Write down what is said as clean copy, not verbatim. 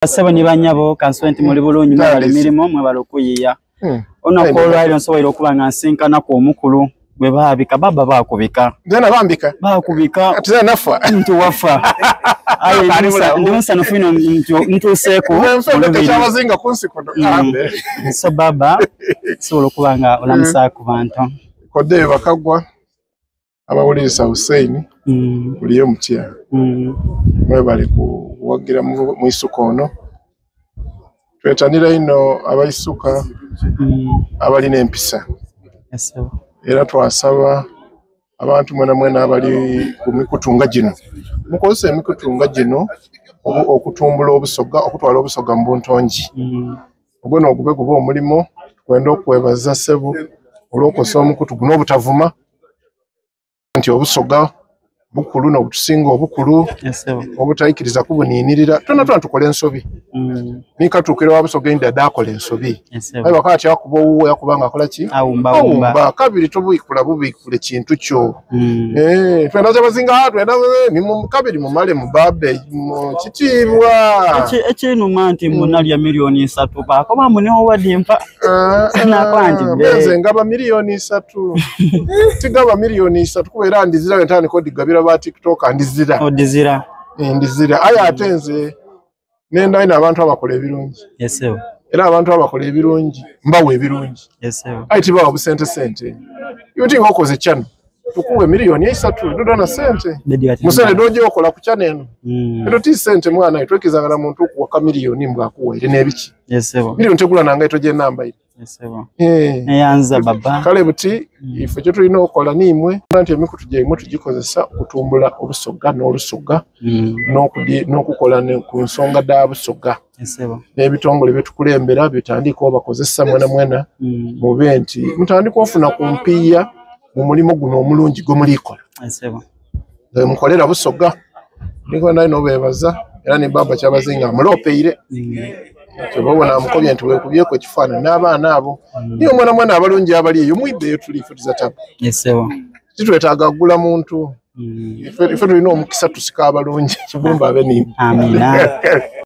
Bassebo ni bannyabo kansube nti muli bulungi mwebale emirimu mwebale okuyiiya. Olunaku olwaleero nsoboire okuba nga nsinkanaku omukulu gwe baabika baba baakubika. Nzena bambika. Baakubika. Ati nze nafa. Nti wafa. Aye ndi musanufu inho nti ntuuseeku mu lubiri. Kyabazinga ku nsi kuno. So baba sobola okuba nga olamusaaku bantu. Kodde bakagwa. Abawulirisa Hussein muliyo mutya? Mwebale kuwagira mwisuka ono. Twetanira inho abaisuka abalina empisa era twasaba abantu mwenamwena abali ku mikutu nga gino mukozese emikutu nga gino okutumbula obusoga, okutwala obusoga mu buntongi. Ogwo nogube gube omulimo. Twenda okwebaza ssebo olw'okozesa omukutu guno obutavuma. Nti obusoga bukulu n'obutusinga obukulu obutaikiriza kubuninirira twena twena tukola ensobi nikatuukira wa busoga indi adakola ensobi aye bakaba ati akuba owuwe akuba nga akola ki awumba kabiri tobwikula bubikule kintu kyo twenda kyabazinga twenda kabiri mumale mubabe mu kitiibwa Ekinuma nti munalya 3 miliyoni bakoba mbu niwo wadimpa nakoba nti Benze ngaba 3 miliyoni tigaba 3 miliyoni kuba era ndizira wentandika odigabira ba TikTok ndizira odizira ndizira aye ate nze nenda ino abantu abakola ebirungi era abantu abakola ebirungi mbawa ebirungi aye tibawa busente sente iwe tinga okoze channel tukuwe 3 miliyoni dodona sente musente doje okola ku channel eno eno ti sente mwana twekizanga na muntu okuwa ka miliyoni mbwa akuwaire n'ebiki miliyoni tegula nanga ito je namba ire Neyanza baba. Kale buti ife kye tulina okukola niimwe nti emikutu gyaimwe tugikozesa okutumbula obusoga n'olusoga n'okukola ku nsonga dha busoga n'ebitongole byetukulembera bitandike obakozesa mwena mwena mube nti mutandike ofuna ku mpiiya mu mulimu guno omulungi gwe mulikola nga mukolera busoga. Niko naye nobebaza era ni baba kyabazinga amulopeire kyobabona amukobye nti wekubyeko ekifaananyi n'abaana abo niyo mwana mwana abalungi abali eyo mwiddeyo tuli ife tuzatabu titwetaaga kugula muntu ife tulina omukisa tusika abalungi kibumba abe nimwe. Amina.